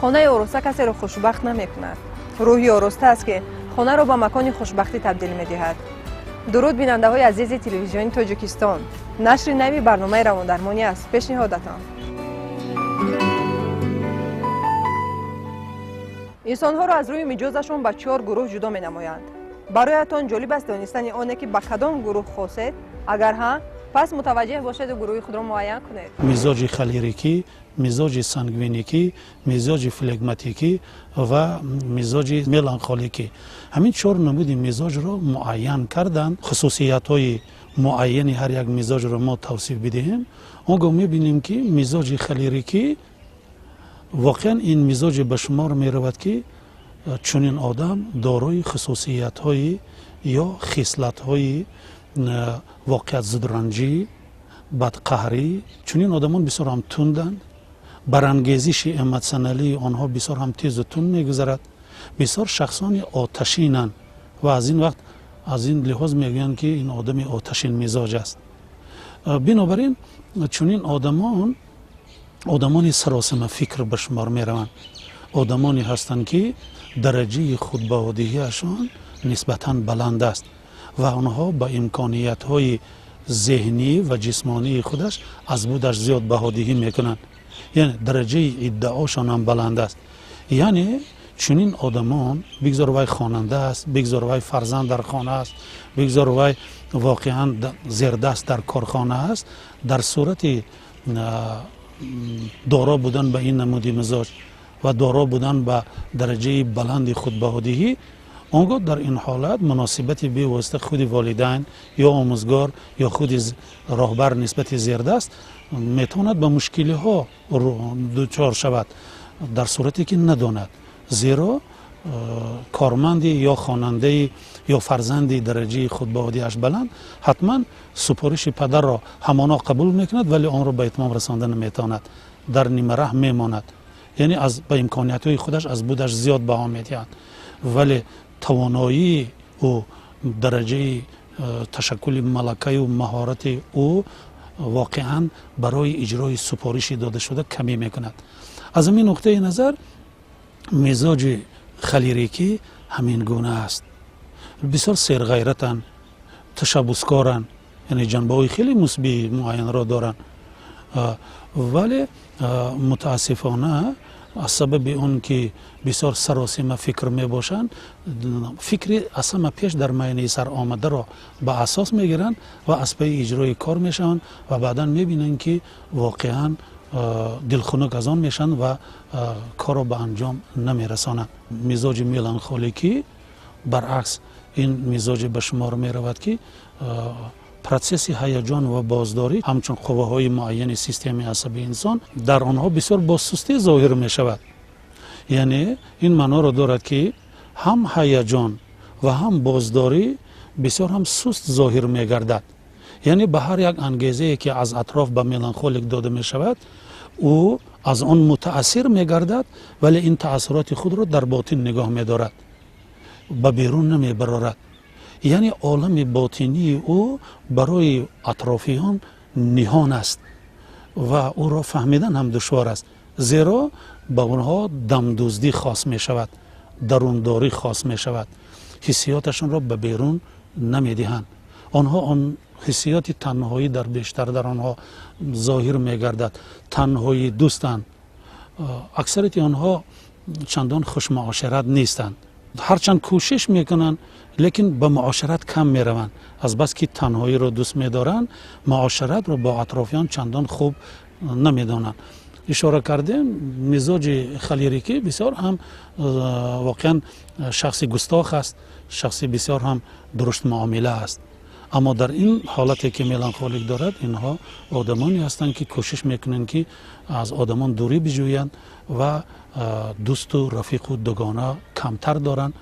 Хонаи ороста касеро хушбахт намекунад. Рӯҳи ороста аст, ки хонаро ба макони хушбахтӣ табдил медиҳад. Дуруд, бинандаҳои азизи Телевизиони Тоҷикистон! Нашри нави барномаи равондармонӣ аст пешниҳодатон. Инсонҳоро аз рӯи миҷозашон ба чор гурӯҳ ҷудо менамоянд. Бароятон ҷолиб аст донистани оне, ки ба кадом гурӯҳ хосед? Агар ҳа, пас мутаваҷҷеҳ бошеду гурӯҳи худро муайян кунед. Мизоҷи холерикӣ, мизоҷи сангвиникӣ, мизоҷи флегматикӣ ва мизоҷи меланхоликӣ, ҳамин чор намуди мизоҷро муайян карданд. Хусусиятҳои муайяни ҳар як мизоҷро мо тавсиф бидиҳем, он гоҳ мебинем, ки мизоҷи холерикӣ воқеан ин мизоҷе ба шумор меравад, ки чунин одам дорои хусусиятҳои ё хислатҳои воқеат зудранҷӣ, бадқаҳрӣ. Чунин одамон бисёр ҳам тунданд, барангезиши эмотсионалии онҳо бисёр ҳам тезу тунд мегузарад, бисёр шахсони оташинанд ва аз ин вақт аз ин лиҳоз мегӯянд, ки ин одами оташин мизоҷ аст. Бинобар ин чунин одамон одамони саросима фикр ба шумор мераванд, одамоне ҳастанд, ки дараҷаи худбаҳодиҳиашон нисбатан баланд аст ва онҳо ба имкониятҳои зеҳнӣ ва ҷисмонии худаш аз будаш зиёд баҳодиҳӣ мекунанд, яъне дараҷаи иддаошон ҳам баланд аст. Яъне чунин одамон, бигзор вай хонанда аст, бигзор вай фарзанд дар хона аст, бигзор вай воқеан зердаст дар корхона аст, дар сурати доро будан ба ин намуди мизоҷ ва доро будан ба дараҷаи баланди худбаҳодиҳӣ, он гоҳ дар ин ҳолат муносибати бевосита худи волидайн ё омӯзгор ё худи роҳбар нисбати зердаст метавонад ба мушкилиҳо дучор шавад, дар сурате ки надонад. Зеро корманди ё хонандаи ё фарзанди дараҷаи худбаҳодиаш баланд ҳатман супориши падарро ҳамоно қабул мекунад, вале онро ба итмом расонда наметавонад, дар нимараҳ мемонад, яъне ба имкониятҳои худаш аз будаш зиёд баҳо медиҳад, вале тавоноии ӯ, дараҷаи ташаккули малакаю маҳорати ӯ воқеан барои иҷрои супориши додашуда камӣ мекунад. Аз ҳамин нуқтаи назар мизоҷи холерикӣ ҳамин гуна аст. Бисёр серғайратанд, ташаббускоранд, яъне ҷанбаҳои хеле мусбии муайянро доранд, вале мутаассифона аз сабаби он ки бисёр саросима фикр мебошанд, фикри аз ҳама пеш дар майнаи сар омадаро ба асос мегиранд ва аз пайи иҷрои кор мешаванд ва баъдан мебинанд, ки воқеан дилхунук аз он мешаванд ва корро ба анҷом намерасонанд. Мизоҷи меланхоликӣ баръакс ин мизоҷе ба шумор меравад, ки процесси ҳаяҷон ва боздорӣ ҳамчун қувваҳои муайяни системаи асабии инсон дар онҳо бисёр бо сустӣ зоҳир мешавад. Яъне ин маъноро дорад, ки ҳам ҳаяҷон ва ҳам боздорӣ бисёр ҳам суст зоҳир мегардад. Яъне ба ҳар як ангезае, ки аз атроф ба меланхолик дода мешавад, ӯ аз он мутаассир мегардад, вале ин таассуроти худро дар ботин нигоҳ медорад, ба берун намебарорад. Яъне олами ботинии ӯ барои атрофиён ниҳон аст ва ӯро фаҳмидан ҳам душвор аст, зеро ба онҳо дамдуздӣ хос мешавад, дарундорӣ хос мешавад, ҳиссиёташонро ба берун намедиҳанд. Онҳо он ҳиссиёти танҳоӣ дар бештар дар онҳо зоҳир мегардад, танҳоӣ дӯстанд. Аксарияти онҳо чандон хушмуошират нестанд, ҳарчанд кӯшиш мекунанд, лекин ба муошират кам мераванд. Азбаски танҳоиро дӯст медоранд, муоширатро бо атрофиён чандон хуб намедонанд. Ишора кардем, мизоҷи холерикӣ бисёр ҳам воқеан шахси густох аст, шахси бисёр ҳам дуруштмуомила аст. Аммо дар ин ҳолате ки меланхолик дорад, инҳо одамоне ҳастанд, ки кӯшиш мекунанд, ки аз одамон дурӣ биҷӯянд ва дӯсту рафиқу дугона камтар доранд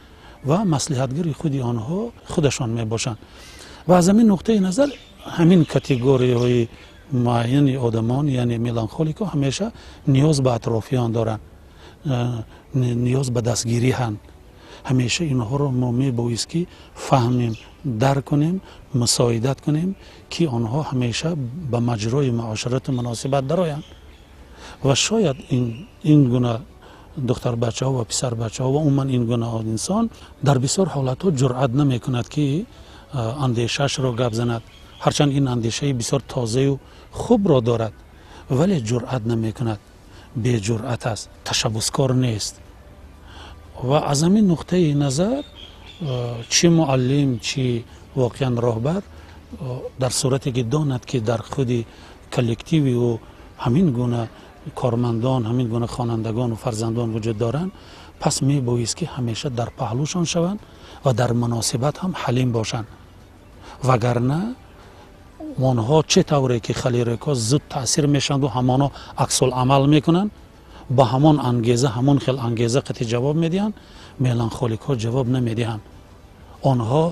ва маслиҳатгари худи онҳо худашон мебошанд. Ва аз ҳамин нуқтаи назар ҳамин категорияҳои муайяни одамон, яъне меланхолико, ҳамеша ниёз ба атрофиён доранд, ниёз ба дастгирӣ ҳанд. Ҳамеша инҳоро мо мебоист, ки фаҳмем, дарк кунем, мусоидат кунем, ки онҳо ҳамеша ба маҷрои муоширату муносибат дароянд. Ва шояд ин гуна Духтарбачаҳо ва писарбачаҳо ва умуман ин гуна инсон дар бисёр ҳолатҳо ҷуръат намекунад, ки андешаашро гап занад. Ҳарчанд ин андешаи бисёр тозаю хубро дорад, вале ҷуръат намекунад, беҷуръат аст, ташаббускор нест. Ва аз ҳамин нуқтаи назар чӣ муаллим, чӣ воқеан роҳбар дар сурате ки донад, ки дар худи коллективи ӯ ҳамин гуна кормандон, ҳамин гуна хонандагону фарзандон вуҷуд доранд, пас мебоист ки ҳамеша дар паҳлӯшон шаванд ва дар муносибат ҳам ҳалим бошанд. Вагарна онҳо чӣ тавре ки холерикҳо зуд таъсир мешаванду ҳамоно аксуламал мекунанд, ба ҳамон ангеза, ҳамон хел ангеза қатъи ҷавоб медиҳанд, меланхоликҳо ҷавоб намедиҳанд. Онҳо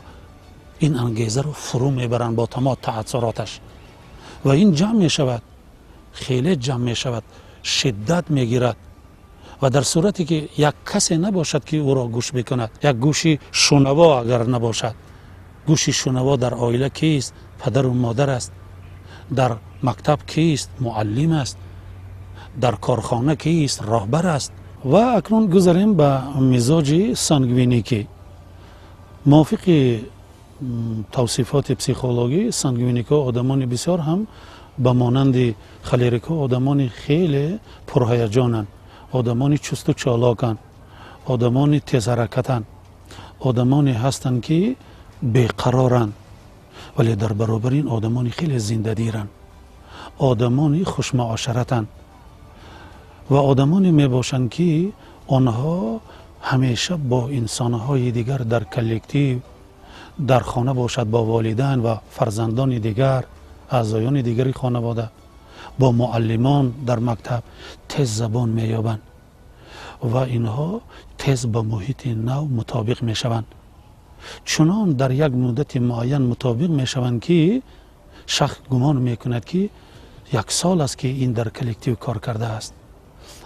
ин ангезаро фурӯ мебаранд бо тамом таассуроташ ва ин ҷамъ мешавад, хеле ҷамъ мешавад, шиддат мегирад. Ва дар сурате ки як касе набошад, ки ӯро гӯш бикунад, як гӯши шунаво агар набошад, гӯши шунаво дар оила кист? Падару модар аст. Дар мактаб кист? Муаллим аст. Дар корхона кист? Роҳбар аст. Ва акнун гузарем ба мизоҷи сангвиникӣ. Мувофиқи тавсифоти психологӣ, сангвиникҳо одамони бисёр ҳам ба монанди холерикҳо одамони хеле пурҳаяҷонанд, одамони чусту чолоканд, одамони тезҳаракатанд, одамоне ҳастанд, ки беқароранд, вале дар баробари ин одамони хеле зиндадиранд, одамони хушмуошаратанд ва одамоне мебошанд, ки онҳо ҳамеша бо инсонҳои дигар дар коллектив, дар хона бошад бо волидайн ва фарзандони дигар, аъзоёни дигари хонавода, бо муаллимон дар мактаб тез забон меёбанд ва инҳо тез ба муҳити нав мутобиқ мешаванд. Чунон дар як муддати муайян мутобиқ мешаванд, ки шахс гумон мекунад, ки як сол аст, ки ин дар коллектив кор кардааст.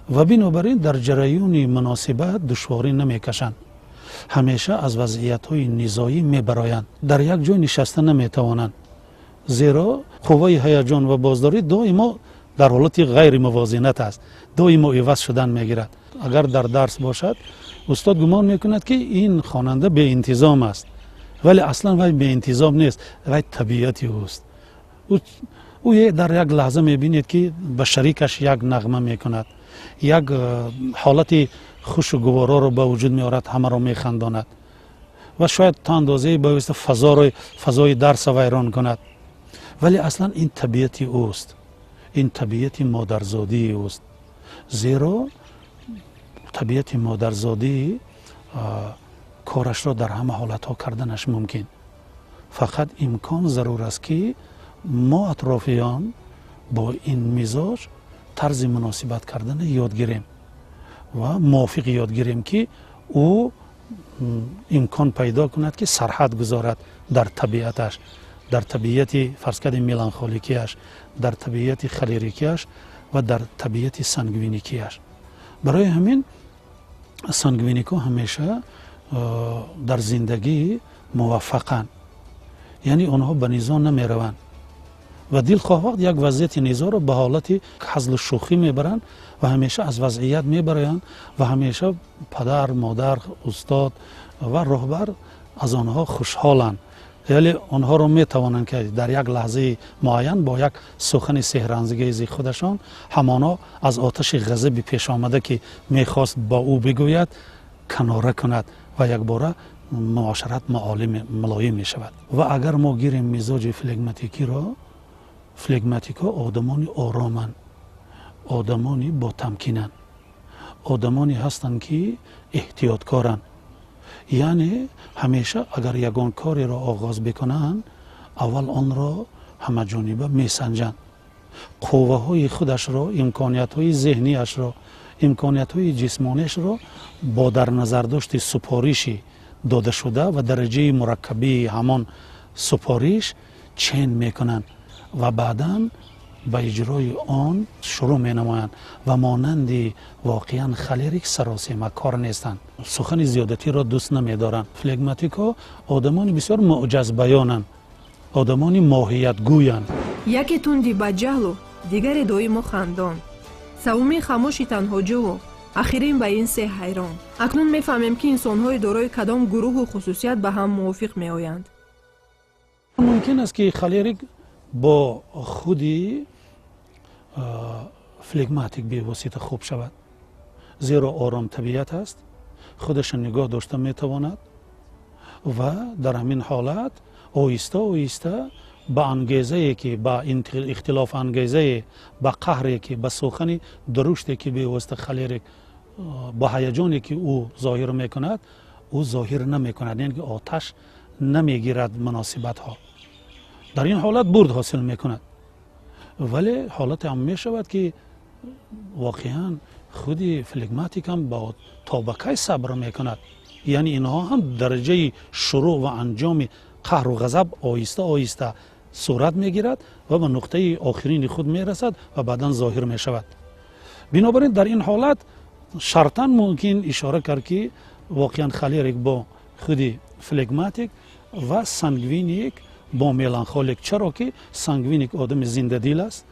Ва бинобар ин дар ҷараёни муносибат душворӣ намекашанд, ҳамеша аз вазъиятҳои низоӣ мебароянд, дар як ҷой нишаста наметавонанд, зеро қувваи ҳаяҷон ва боздорӣ доимо дар ҳолати ғайримувозинат аст, доимо иваз шудан мегирад. Агар дар дарс бошад, устод гумон мекунад, ки ин хонанда беинтизом аст, вале аслан вай беинтизом нест, вай табиати ӯст. Ӯ дар як лаҳза мебинед, ки ба шарикаш як нағма мекунад, як ҳолати хушу гувороро ба вуҷуд меорад, ҳамаро механдонад ва шояд то андозае ба восита фазои дарса вайрон кунад, вале аслан ин табиати ӯст, ин табиати модарзодии ӯст, зеро табиати модарзодӣ корашро дар ҳама ҳолатҳо карданаш мумкин. Фақат имкон зарур аст, ки мо атрофиён бо ин мизоҷ тарзи муносибат кардана ёд гирем ва мувофиқ ёд гирем, ки ӯ имкон пайдо кунад, ки сарҳад гузорад дар табиаташ, дар табиати, фарз кардем, меланхоликиаш, дар табиати холерикиаш ва дар табиати сангвиникиаш. Барои ҳамин сангвиникҳо ҳамеша дар зиндагӣ муваффақанд, яъне онҳо ба низо намераванд ва дилхоҳ вақт як вазъияти низоро ба ҳолати ҳазлу шӯхӣ мебаранд ва ҳамеша аз вазъият мебароянд ва ҳамеша падар, модар, устод ва роҳбар аз онҳо хушҳоланд. Яъне онҳоро метавонанд, ки дар як лаҳзаи муайян бо як сухани сеҳрангези худашон ҳамоно аз оташи ғазаби пешомада, ки мехост ба ӯ бигӯяд, канора кунад ва якбора муошарат мулоим мешавад. Ва агар мо гирем мизоҷи флегматикиро, флегматикҳо одамони ороманд, одамони ботамкинанд, одамоне ҳастанд, ки эҳтиёткоранд, яъне ҳамеша агар ягон кореро оғоз бикунанд, аввал онро ҳамаҷониба месанҷанд, қувваҳои худашро, имкониятҳои зеҳнияшро, имкониятҳои ҷисмониашро бо дар назардошти супориши додашуда ва дараҷаи мураккабии ҳамон супориш чен мекунанд ва баъдан ба иҷрои он шурӯъ менамоянд ва монанди воқеан холерик саросемакор нестанд, сухани зиёдатиро дӯст намедоранд. Флегматикҳо одамони бисёр муъҷазбаёнанд, одамони моҳиятгӯянд. Яке тунди баҷаҳлу, дигаре доимо хандон, саввумӣ хамӯши танҳоҷӯву Ахирин ба ин се ҳайрон. Акнун мефаҳмем, ки инсонҳои дорои кадом гурӯҳу хусусият ба ҳам мувофиқ меоянд. Мумкин аст, ки холерик бо худи флегматик бевосита хуб шавад, зеро ором табиат аст, худашро нигоҳ дошта метавонад ва дар ҳамин ҳолат оҳиста оҳиста ба ангезае, ки ба ихтилоф ангезае, ба қаҳре, ки ба сухани дуруште, ки бевосита холерик бо ҳаяҷоне, ки ӯ зоҳир мекунад, ӯ зоҳир намекунад, яъне ки оташ намегирад муносибатҳо. Дар ин ҳолат бурд ҳосил мекунад. Вале ҳолате ҳам мешавад, ки воқеан худи флегматик ҳам то ба кай сабр мекунад. Яъне инҳо ҳам дараҷаи шурӯъ ва анҷоми қаҳру ғазаб оҳиста оҳиста сурат мегирад ва ба нуқтаи охирини худ мерасад ва баъдан зоҳир мешавад. Бинобар ин дар ин ҳолат шартан мумкин ишора кард, ки воқеан холерик бо худи флегматик ва сангвиник бо меланхолик. Чаро ки сангвиник одами зиндадил аст,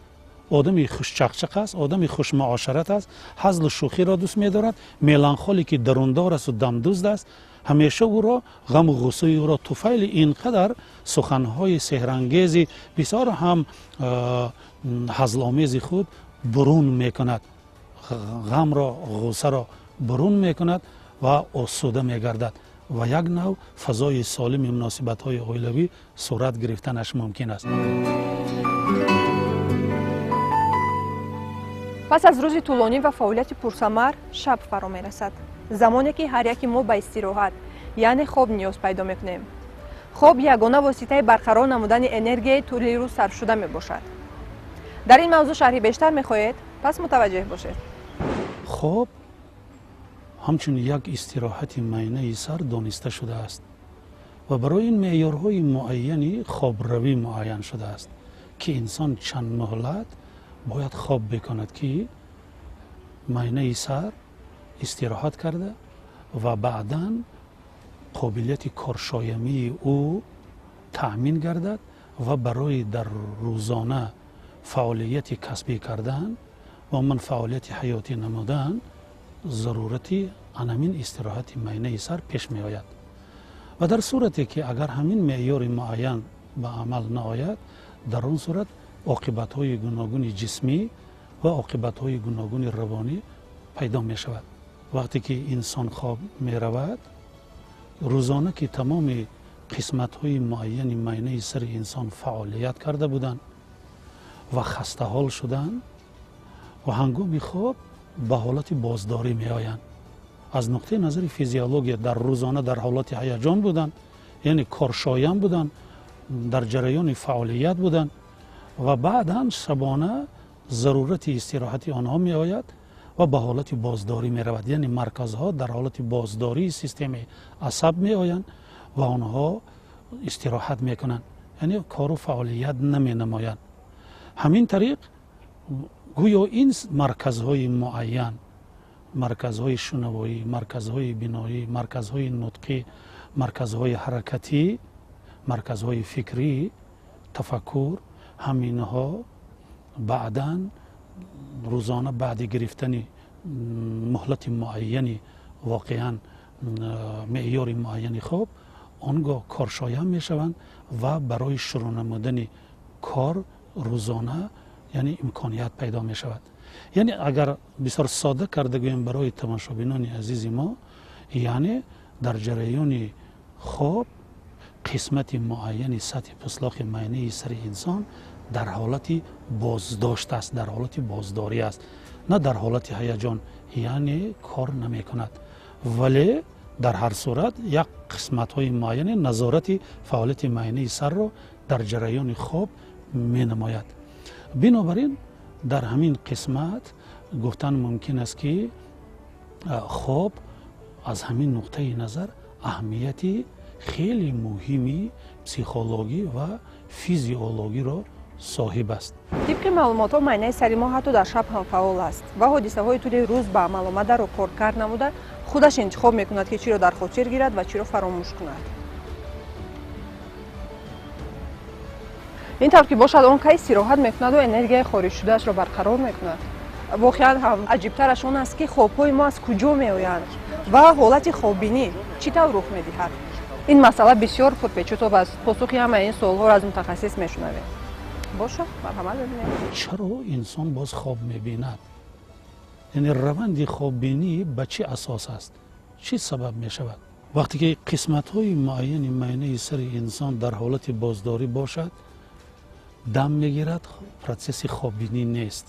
одами хушчақчақ аст, одами хушмуошарат аст, ҳазлу шӯхиро дӯст медорад. Меланхолики дарундор асту дамдузд аст, ҳамеша ӯро ғаму ғуссаи ӯро туфайли ин қадар суханҳои сеҳрангези бисёр ҳам ҳазломези худ бурун мекунад, ғамро, ғуссаро бурун мекунад ва осуда мегардад ва як нав фазои солими муносибатҳои оилавӣ сурат гирифтанаш мумкин аст. Пас аз рӯзи тӯлонӣ ва фаъолияти пурсамар шаб фаро мерасад, замоне ки ҳар яки мо ба истироҳат, яъне хоб ниёз пайдо мекунем. Хоб ягона воситаи барқарор намудани энергияи тӯли рӯз сарфшуда мебошад. Дар ин мавзӯъ шарҳи бештар мехоҳед? Пас мутаваҷҷеҳ бошед. Хоб ҳамчун як истироҳати майнаи сар дониста шудааст ва барои ин меъёрҳои муайяни хобравӣ муайян шудааст, ки инсон чанд муҳлат бояд хоб бикунад, ки майнаи сар истироҳат карда ва баъдан қобилияти коршоямии ӯ таъмин гардад ва барои дар рӯзона фаъолияти касбӣ кардан ва ман фаъолияти ҳаётӣ намудан зарурати анамин истироҳати майнаи сар пеш меояд. Ва дар сурате ки агар ҳамин меъёри муайян ба амал наояд, дар он сурат оқибатҳои гуногуни ҷисмӣ ва оқибатҳои гуногуни равонӣ пайдо мешавад. Вақте ки инсон хоб меравад, рӯзона ки тамоми қисматҳои муайяни майнаи сари инсон фаъолият карда буданд ва хастаҳол шуданд ва ҳангоми хоб ба ҳолати боздорӣ меоянд. Аз нуқтаи назари физиология дар рӯзона дар ҳолати ҳаяҷон буданд, яъне коршоям буданд, дар ҷараёни фаъолият буданд ва баъдан шабона зарурати истироҳати онҳо меояд ва ба ҳолати боздорӣ меравад. Яъне марказҳо дар ҳолати боздории системаи асаб меоянд ва онҳо истироҳат мекунанд, яъне кору фаъолият наменамоянд. Ҳамин тариқ гӯё ин марказҳои муайян, марказҳои шунавоӣ, марказҳои биноӣ, марказҳои нутқӣ, марказҳои ҳаракатӣ, марказҳои фикрӣ, тафаккур, ҳаминҳо баъдан рӯзона баъди гирифтани муҳлати муайяни воқеан меъёри муайяни хоб он гоҳ коршоям мешаванд ва барои шурӯъ намудани кор рӯзона яъне имконият пайдо мешавад. Яъне агар бисёр сода карда гӯем барои тамошобинони азизи мо, яъне дар ҷараёни хоб қисмати муайяни сатҳи пуслоқи майнаи сари инсон дар ҳолати боздошт аст, дар ҳолати боздорӣ аст, на дар ҳолати ҳаяҷон, яъне кор намекунад. Вале дар ҳар сурат як қисматҳои муайяни назорати фаъолияти майнаи сарро дар ҷараёни хоб менамояд. Бинобар ин дар ҳамин қисмат гуфтан мумкин аст, ки хоб аз ҳамин нуқтаи назар аҳамияти хеле муҳими психологӣ ва физиологиро соҳиб аст. Тибқи маълумотҳо, майнаи сари мо ҳатто дар шаб ҳам фаъол аст ва ҳодисаҳои тӯли рӯз ба амал омадаро коркард намуда худаш интихоб мекунад, ки чиро дар хотир гирад ва чиро фаромӯш кунад. Ин тавр ки бошад, он кай истироҳат мекунаду энергияи хориҷшудаашро барқарор мекунад? Воқеан ҳам аҷибтараш он аст, ки хобҳои мо аз куҷо меоянд ва ҳолати хоббинӣ чӣ тавр рух медиҳад. Ин масъала бисёр пурпечутоб аст. Посухи ҳамаи ин суолҳоро аз мутахассис мешунавем. Бошад, марҳамат, бибинем. Чаро инсон боз хоб мебинад? Яъне раванди хоббинӣ ба чӣ асос аст? Чӣ сабаб мешавад? Вақте ки қисматҳои муайяни майнаи сари инсон дар ҳолати боздорӣ бошад, дам мегирад, процесси хоббинӣ нест.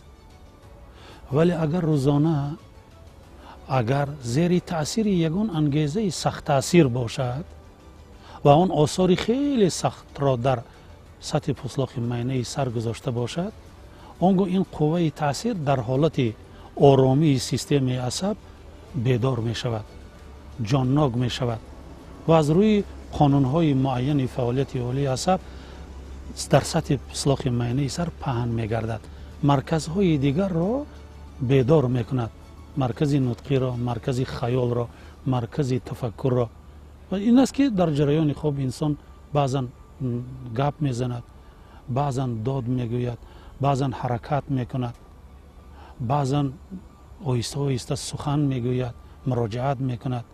Вале агар рӯзона агар зери таъсири ягон ангезаи сахттаъсир бошад ва он осори хеле сахтро дар сатҳи пӯслоқи майнаи сар гузошта бошад, он гоҳ ин қувваи таъсир дар ҳолати оромии системаи асаб бедор мешавад, ҷоннок мешавад ва аз рӯи қонунҳои муайяни фаъолияти олии асаб дар сатҳи пӯслоқи майнаи сар паҳн мегардад, марказҳои дигарро бедор мекунад, маркази нутқиро, маркази хаёлро, маркази тафаккурро. Ва ин аст, ки дар ҷараёни хоб инсон баъзан гап мезанад, баъзан дод мегӯяд, баъзан ҳаракат мекунад, баъзан оҳиста оҳиста сухан мегӯяд, муроҷиат мекунад,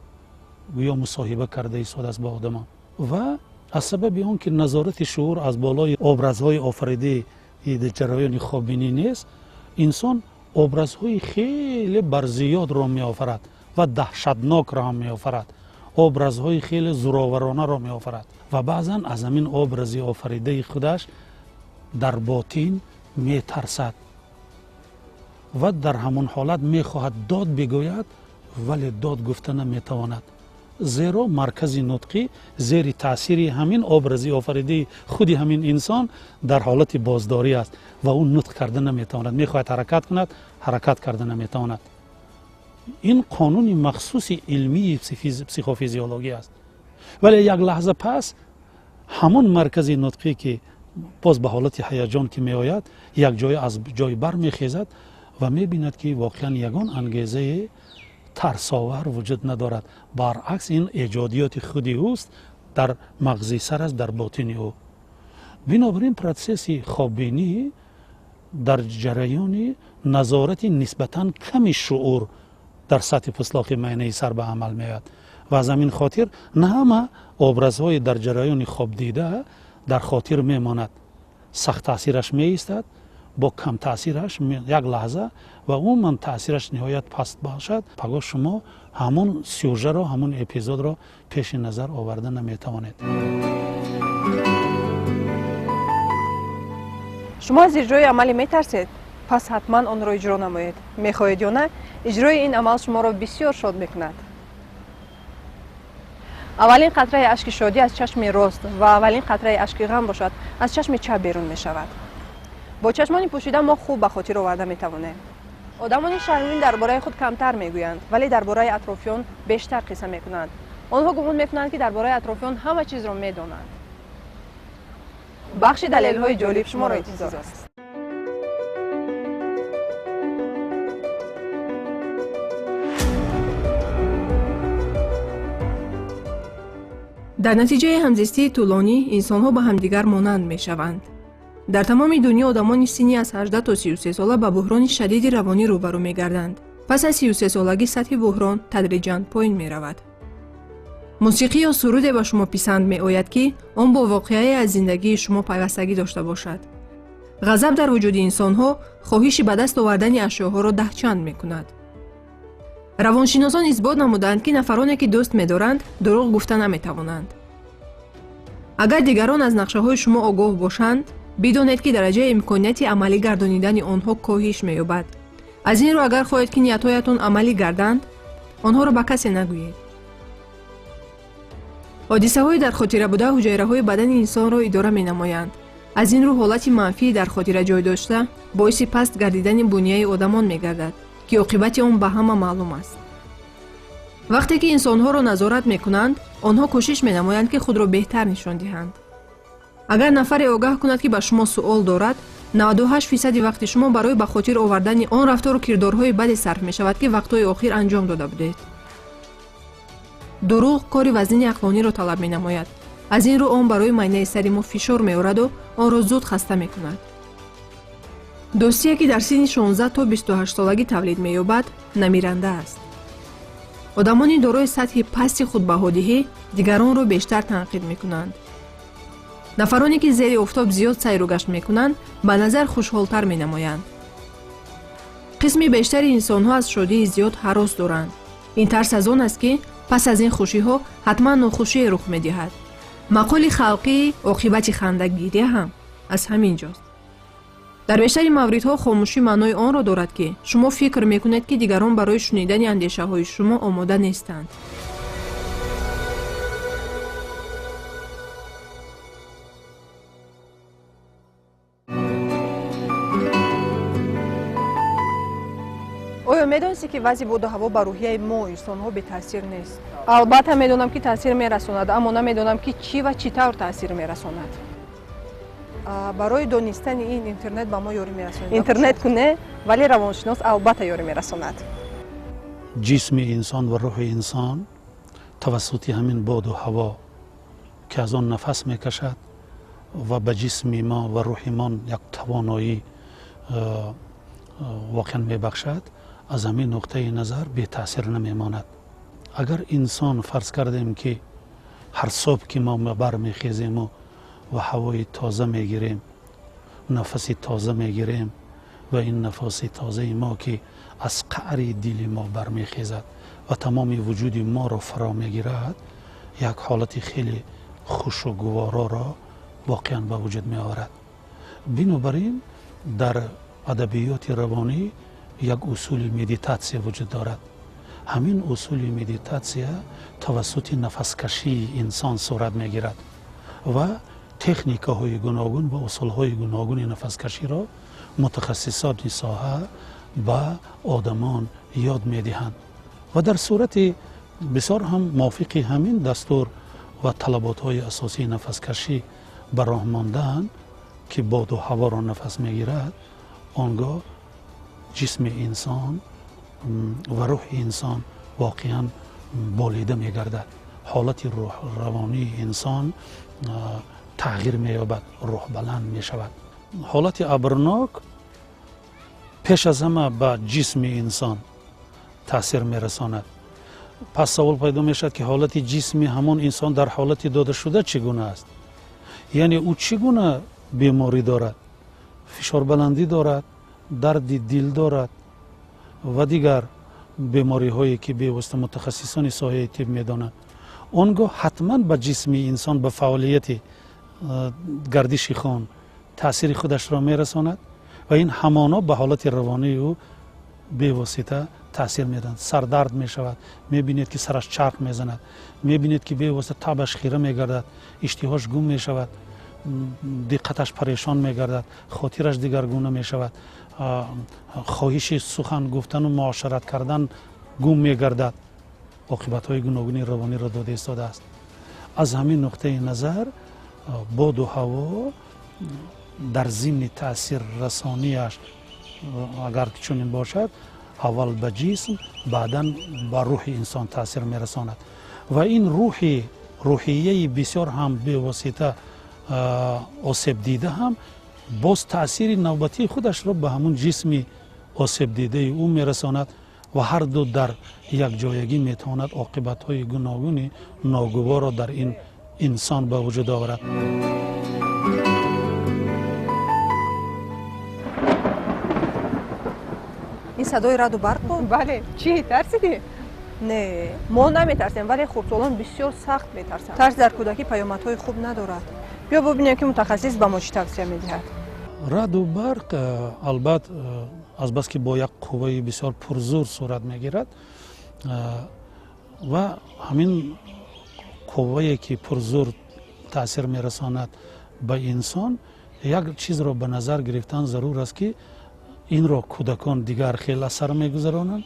гӯё мусоҳиба карда истодааст бо одамон. Ва аз сабаби он ки назорати шуур аз болои образҳои офаридаи ҷараёни хоббинӣ нест, инсон образҳои хеле барзиёдро меофарад ва даҳшатнокро ҳам меофарад, образҳои хеле зӯроваронаро меофарад ва баъзан аз ҳамин образи офаридаи худаш дар ботин метарсад ва дар ҳамон ҳолат мехоҳад дод бигӯяд, вале дод гуфта наметавонад, зеро маркази нутқӣ зери таъсири ҳамин образи офаридаи худи ҳамин инсон дар ҳолати боздорӣ аст ва ӯ нутқ карда наметавонад, мехоҳад ҳаракат кунад, ҳаракат карда наметавонад. Ин қонуни махсуси илмии психофизиологӣ аст. Вале як лаҳза пас ҳамон маркази нутқӣ, ки боз ба ҳолати ҳаяҷон ки меояд, як ҷое аз ҷой бармехезад ва мебинад, ки воқеан ягон ангезаи тарсовар вуҷуд надорад. Баръакс, ин эҷодиёти худи ӯст, дар мағзи сар аст, дар ботини ӯ. Бинобар ин процесси хоббинӣ дар ҷараёни назорати нисбатан ками шуур дар сатҳи пӯслоқи майнаи сар ба амал меояд ва аз ҳамин хотир на ҳама образҳои дар ҷараёни хоб дида дар хотир мемонад, сахт таъсираш меистад, бо кам таъсираш як лаҳза ва умуман таъсираш ниҳоят паст бошад, пагоҳ шумо ҳамон сюжеро, ҳамон эпизодро пеши назар оварда наметавонед. Шумо аз иҷрои амале метарсед? Пас ҳатман онро иҷро намоед. Мехоҳед ё на, иҷрои ин амал шуморо бисёр шод мекунад. Аввалин қатраи ашки шодӣ аз чашми рост ва аввалин қатраи ашки ғам бошад, аз чашми чап берун мешавад. Бо чашмони пӯшида мо хуб ба хотир оварда метавонем. Одамони шармин дар бораи худ камтар мегӯянд, вале дар бораи атрофиён бештар қисса мекунанд. Онҳо гумон мекунанд, ки дар бораи атрофиён ҳама чизро медонанд. Бахши далелҳои ҷолиб шуморо интизор аст. Дар натиҷаи ҳамзистии тӯлонӣ инсонҳо ба ҳамдигар монанд мешаванд. Дар тамоми дунё одамони синни аз 18 то 33 сола ба буҳрони шадиди равонӣ рӯбарӯ мегарданд. Пас аз 33 солагӣ сатҳи буҳрон тадриҷан поин меравад. Мусиқӣ ё суруде ба шумо писанд меояд, ки он бо воқеае аз зиндагии шумо пайвастагӣ дошта бошад. Ғазаб дар вуҷуди инсонҳо хоҳиши ба даст овардани ашёҳоро даҳчанд мекунад. Равоншиносон исбот намуданд, ки нафароне, ки дӯст медоранд, дурӯғ гуфта наметавонанд. Агар дигарон аз нақшаҳои шумо огоҳ бошанд, бидонед, ки дараҷаи имконияти амалӣ гардонидани онҳо коҳиш меёбад. Аз ин рӯ, агар хоҳед, ки ниятҳоятон амалӣ гарданд, онҳоро ба касе нагӯед. Ҳодисаҳои дар хотира буда ҳуҷайраҳои бадани инсонро идора менамоянд. Аз ин рӯ ҳолати манфии дар хотира ҷой дошта боиси паст гардидани бунияи одамон мегардад, ки оқибати он ба ҳама маълум аст. Вақте ки инсонҳоро назорат мекунанд, онҳо кӯшиш менамоянд, ки худро беҳтар нишон диҳанд. Агар нафаре огаҳ кунад, ки ба шумо суол дорад, 98% вақти шумо барои ба хотир овардани он рафтору кирдорҳои баде сарф мешавад, ки вақтҳои охир анҷом дода будед. Дурӯғ кори вазнини ақлониро талаб менамояд. Аз ин рӯ он барои майнаи сари мо фишор меораду онро зуд хаста мекунад. Дӯстие ки дар синни 16 то 28 солагӣ тавлид меёбад, намиранда аст. Одамони дорои сатҳи пасти худбаҳодиҳӣ дигаронро бештар танқид мекунанд. Нафароне ки зери офтоб зиёд сайру гашт мекунанд, ба назар хушҳолтар менамоянд. Қисми бештари инсонҳо аз шодии зиёд ҳарос доранд. Ин тарс аз он аст, ки пас аз ин хушиҳо ҳатман нохушие рух медиҳад. Мақоли халқии оқибати хандагирия ҳам аз ҳамин ҷост. Дар бештари мавридҳо хомӯшӣ маънои онро дорад, ки шумо фикр мекунед, ки дигарон барои шунидани андешаҳои шумо омода нестанд. Оё медонистӣ, ки вазъи боду ҳаво ба рӯҳияи мо инсонҳо бетаъсир нест? Албатта медонам, ки таъсир мерасонад, аммо намедонам, ки чӣ ва чӣ тавр таъсир мерасонад. Барои донистани ин интернет ба мо ёрӣ мерасонад. Интернет ку не, вале равоншинос албатта ёрӣ мерасонад. Ҷисми инсон ва рӯҳи инсон тавассути ҳамин боду ҳаво, ки аз он нафас мекашад ва ба ҷисми мо ва рӯҳи мо як тавоноӣ воқеан мебахшад, аз ҳамин нуқтаи назар бетаъсир намемонад. Агар инсон, фарз кардем, ки ҳар субҳ ки мо бармехезему ва ҳавои тоза мегирем, нафаси тоза мегирем, ва ин нафаси тозаи мо, ки аз қаъри дили мо бармехезад ва тамоми вуҷуди моро фаро мегирад, як ҳолати хеле хушу гувороро воқеан ба вуҷуд меорад. Бинобар ин дар адабиёти равонӣ як усули медитатсия вуҷуд дорад. Ҳамин усули медитатсия тавассути нафаскашии инсон сурат мегирад ва техникаҳои гуногун ва усулҳои гуногуни нафаскаширо мутахассисони соҳа ба одамон ёд медиҳанд ва дар сурати бисёр ҳам мувофиқи ҳамин дастур ва талаботҳои асосии нафаскашӣ ба роҳ мондаанд, ки боду ҳаворо нафас мегирад, он гоҳ ҷисми инсон ва рӯҳи инсон воқеан болида мегардад. Ҳолати равонии инсон тағйир меёбад, рӯҳбаланд мешавад. Ҳолати абрнок пеш аз ҳама ба ҷисми инсон таъсир мерасонад. Пас савол пайдо мешавад, ки ҳолати ҷисми ҳамон инсон дар ҳолати додашуда чӣ гуна аст, яъне ӯ чӣ гуна беморӣ дорад, фишорбаландӣ дорад, дарди дил дорад ва дигар бемориҳое, ки бевосита мутахассисони соҳаи тиб медонанд. Он гоҳ ҳатман ба ҷисми инсон, ба фаъолияти гардиши хун таъсири худашро мерасонад ва ин ҳамоно ба ҳолати равонии ӯ бевосита таъсир медиҳад. Сардард мешавад, мебинед, ки сараш чарх мезанад, мебинед, ки бевосита табаш хира мегардад, иштиҳош гум мешавад, диққаташ парешон мегардад, хотираш дигаргуна мешавад, хоҳиши сухан гуфтану муошарат кардан гум мегардад. Оқибатҳои гуногуни равониро дода истодааст. Аз ҳамин нуқтаи назар боду ҳаво дар зимни таъсиррасонияш, агар чунин бошад, аввал ба ҷисм, баъдан ба рӯҳи инсон таъсир мерасонад ва ин рӯҳияи бисёр ҳам бевосита осебдида ҳам боз таъсири навбатии худашро ба ҳамун ҷисми осебдидаи ӯ мерасонад ва ҳар ду дар якҷоягӣ метавонад оқибатҳои гуногуни ногуворро дар ин инсон ба вуҷуд оварад. Ин садои раъду барқ буд? Бале. Чӣ, тарсидӣ? Не, мо наметарсем, вале хурдсолон бисёр сахт метарсанд. Тарс дар кӯдакӣ паёмадҳои хуб надорад. Биё бубинем, ки мутахассис ба мо чӣ тавсия медиҳад. Раъду барқ, албат, азбаски бо як қувваи бисёр пурзур сурат мегирад ва ҳамин қуввае, ки пурзур таъсир мерасонад ба инсон, як чизро ба назар гирифтан зарур аст, ки инро кӯдакон дигар хел асар мегузаронанд,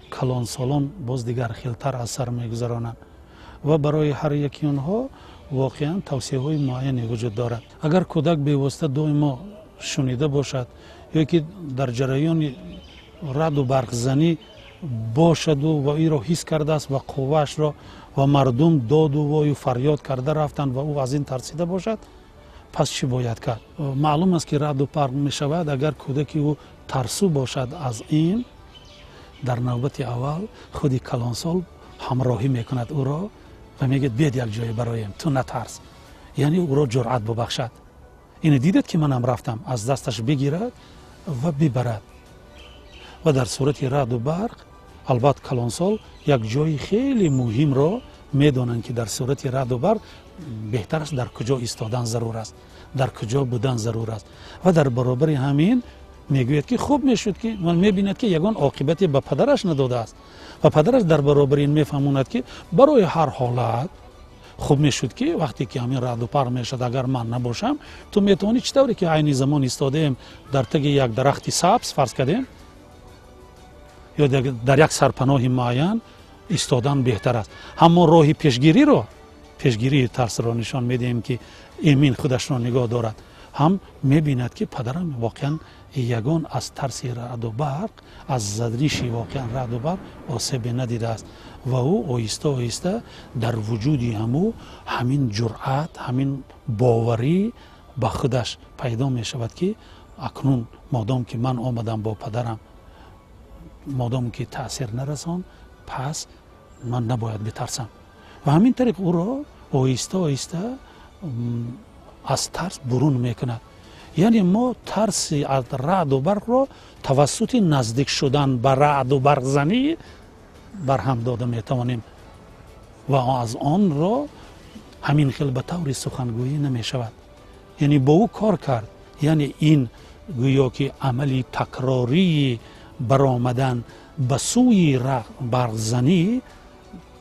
калонсолон боз дигар хелтар асар мегузаронанд ва барои ҳар яки онҳо воқеан тавсияҳои муайяне вуҷуд дорад. Агар кӯдак бевосита доимо шунида бошад ё ки дар ҷараёни раъду барқзанӣ бошаду ва инро ҳис кардааст ва қувваашро ва мардум доду вою фарёд карда рафтанд ва ӯ аз ин тарсида бошад, Пас чӣ бояд кард? Маълум аст, ки раъду барқ мешавад. Агар кӯдаки ӯ тарсу бошад аз ин, дар навбати аввал худи калонсол ҳамроҳӣ мекунад ӯро ва мегӯяд: биёд як ҷое бароем, ту натарс. Яъне ӯро ҷуръат бубахшад. Ине дидед, ки манам рафтам, аз дасташ бигирад ва бибарад. Ва дар сурати раъду барқ, албатта, калонсол як ҷои хеле муҳимро медонанд, ки дар сурати раъду барқ беҳтар аст дар куҷо истодан зарур аст, дар куҷо будан зарур аст. Ва дар баробари ҳамин мегӯяд, ки хуб мешуд, ки мебинад, ки ягон оқибате ба падараш надодааст, ва падараш дар баробари ин мефаҳмонад, ки барои ҳар ҳолат хуб мешуд, ки вақте ки ҳамин раъду барқ мешавад, агар ман набошам, ту метавонӣ, чӣ тавре ки айни замон истодаем дар таги як дарахти сабз, фарз кардем, ё дар як сарпаноҳи муайян истодан беҳтар аст. Ҳамон роҳи пешгириро, пешгирии тарсро нишон медиҳем, ки эмин худашро нигоҳ дорад. Ҳам мебинад, ки падарам воқеан ягон аз тарси раъду барқ, аз задниши воқеан раъду барқ осебе надидааст. Ва ӯ оҳиста оҳиста дар вуҷуди ҳамӯ ҳамин ҷуръат, ҳамин боварӣ ба худаш пайдо мешавад, ки акнун модом ки ман омадам бо падарам, модом ки таъсир нарасон, пас ман набояд битарсам. Ва ҳамин тариқ ӯро оҳиста оҳиста аз тарс бурун мекунад. Яъне мо тарси аз раъду барқро тавассути наздик шудан ба раъду барқзанӣ барҳам дода метавонем ва аз онро ҳамин хел ба таври сухангӯӣ намешавад. Яъне бо ӯ кор кард. Яъне ин гӯё ки амали такрории баромадан ба сӯи барқзанӣ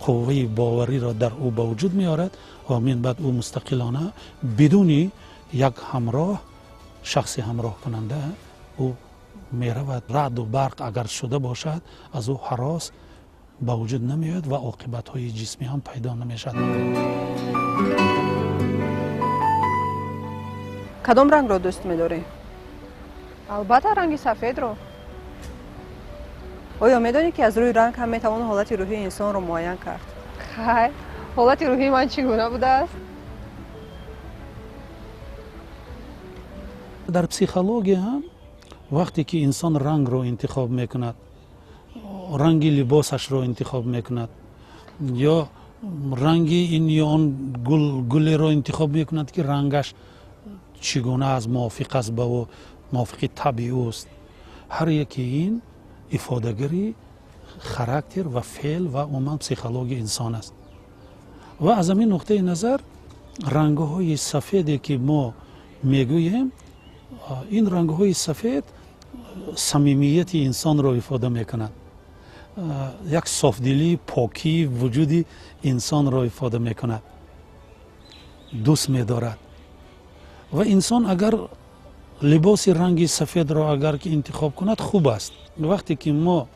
қувваи бовариро дар ӯ ба вуҷуд меорад ва мин баъд ӯ мустақилона, бидуни як ҳамроҳ, шахси ҳамроҳкунанда, ӯ меравад. Раъду барқ агар шуда бошад, аз ӯ ҳарос ба вуҷуд намеояд ва оқибатҳои ҷисмӣ ҳам пайдо намешавад. Кадом рангро дӯст медорӣ? Албатта, ранги сафедро. Оё медонӣ, ки аз рӯи ранг ҳам метавон ҳолати рӯҳии инсонро муайян кард? Хайр, ҳолати рӯҳии ман чӣ гуна будааст? Дар психология ҳам вақте ки инсон рангро интихоб мекунад, ранги либосашро интихоб мекунад ё ранги ин ё он гулеро интихоб мекунад, ки рангаш чӣ гуна аст, мувофиқ аст ба ӯ, мувофиқи табъи ӯст, ҳар яке ин ифодагари характер ва феъл ва умуман психологияи инсон аст. Ва аз ҳамин нуқтаи назар рангҳои сафеде, ки мо мегӯем, ин рангҳои сафед самимияти инсонро ифода мекунад, як софдилӣ, покии вуҷуди инсонро ифода мекунад, дӯст медорад. Ва инсон агар либоси ранги сафедро агар ки интихоб кунад, хуб аст. Вақте ки мо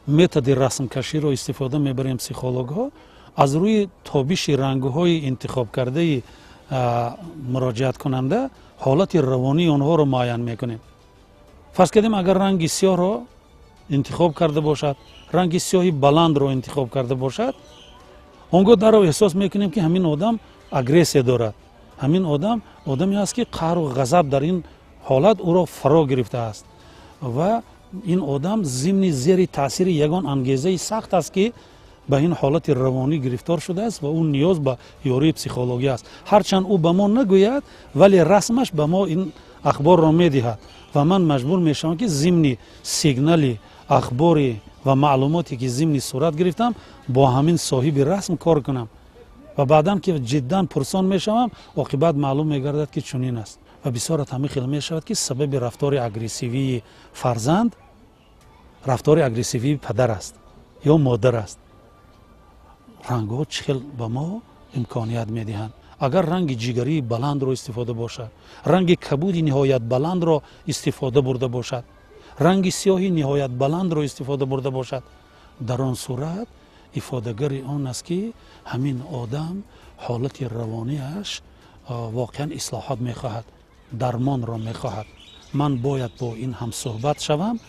методи расмкаширо истифода мебарем, психологҳо аз рӯи тобиши рангҳои интихобкардаи муроҷиаткунанда ҳолати равонии онҳоро муайян мекунем. Фарз кардем, агар ранги сиёҳро интихоб карда бошад, ранги сиёҳи баландро интихоб карда бошад, он гоҳ дарро эҳсос мекунем, ки ҳамин одам агрессия дорад, ҳамин одам одаме аст, ки қаҳру ғазаб дар ин ҳолат ӯро фаро гирифтааст ва ин одам зимни зери таъсири ягон ангезаи сахт аст, ки ба ин ҳолати равонӣ гирифтор шудааст ва ӯ ниёз ба ёрии психологӣ аст. Ҳарчанд ӯ ба мо нагӯяд, вале расмаш ба мо ин ахборро медиҳад ва ман маҷбур мешавам, ки зимни сигнали ахбори ва маълумоте, ки зимни сурат гирифтам, бо ҳамин соҳиби расм кор кунам. Ва баъдан ки ҷиддан пурсон мешавам, оқибат маълум мегардад, ки чунин аст. Ва бисёрат ҳамин хел мешавад, ки сабаби рафтори агрессивии фарзанд рафтори агрессивии падар аст ё модар аст. Рангҳо чӣ хел ба мо имконият медиҳанд? Агар ранги ҷигарии баландро истифода бошад, ранги кабуди ниҳоят баландро истифода бурда бошад, ранги сиёҳи ниҳоят баландро истифода бурда бошад, дар он сурат ифодагари он аст, ки ҳамин одам ҳолати равониаш воқеан ислоҳот мехоҳад, дармонро мехоҳад. Ман бояд бо ин ҳамсӯҳбат шавам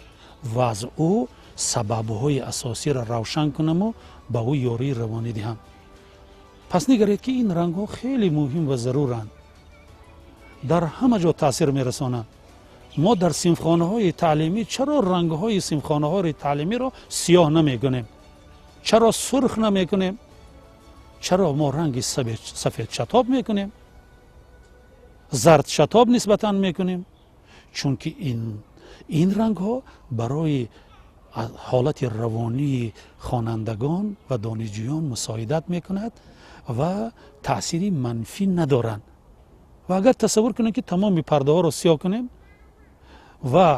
ва аз ӯ сабабҳои асосиро равшан кунаму ба ӯ ёрии равонӣ диҳам. Пас нигаред, ки ин рангҳо хеле муҳим ва заруранд. Дар ҳама ҷо таъсир мерасонанд. Мо дар синфхонаҳои таълимӣ чаро рангҳои синфхонаҳои таълимиро сиёҳ намекунем? Чаро сурх намекунем? Чаро мо ранги сафедшатоб мекунем, зардшатоб нисбатан мекунем? Чунки ин рангҳо барои ҳолати равонии хонандагон ва донишҷӯён мусоидат мекунад ва таъсири манфӣ надоранд. Ва агар тасаввур кунем, ки тамоми пардаҳоро сиёҳ кунем ва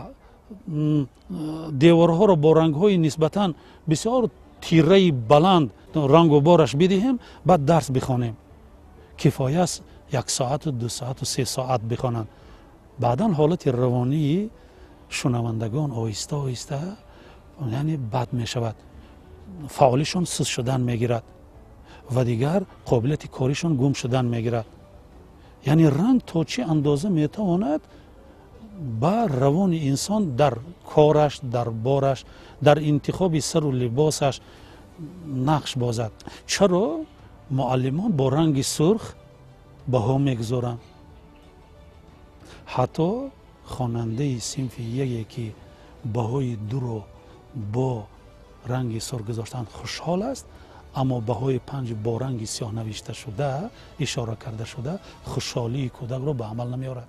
деворҳоро бо рангҳои нисбатан бисёр тираи баланд рангу бораш бидиҳем, баъд дарс бихонем, кифоя аст 1 соату 2 соату 3 соат бихонанд. Баъдан ҳолати равонии шунавандагон оҳиста оҳиста яъне бад мешавад, фаъолишон суст шудан мегирад ва дигар қобилияти коришон гум шудан мегирад. Яъне ранг то чӣ андоза метавонад ба равони инсон дар кораш, дар бораш, дар интихоби сару либосаш нақш бозад. Чаро муаллимон бо ранги сурх баҳо мегузоранд? Ҳатто хонандаи синфи яке, ки баҳои 2-ро бо ранги сурх гузоштанд, хушҳол аст, аммо баҳои 5 бо ранги сиёҳ навишта шуда, ишора карда шуда, хушҳолии кӯдакро ба амал намеорад.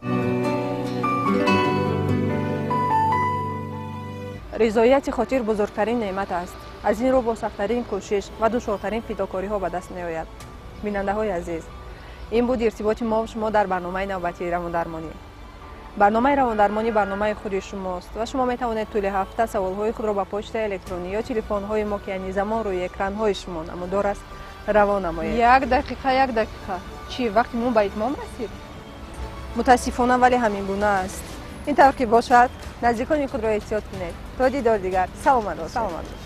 Ризояти хотир бузургтарин неъмат аст. Аз ин рӯ бо сахттарин кӯшиш ва душвортарин фидокориҳо ба даст меояд. Бинандаҳои азиз, ин буд иртиботи мо шумо дар барномаи навбатии равондармонӣ. Барномаи равондармонӣ барномаи худи шумост ва шумо метавонед тӯли ҳафта саволҳои худро ба почтаи электронӣ ё телефонҳои мо, ки айни замон рӯи экранҳои шумо намудор аст, равон намоед. 1 дақиқа, 1 дақиқа. Чӣ, вақти мо ба итмом расид? Мутаассифона, вале ҳамин гуна аст. Ин тавр ки бошад, наздикони худро эҳтиёт кунед. То дидор дигар, саломат бошед.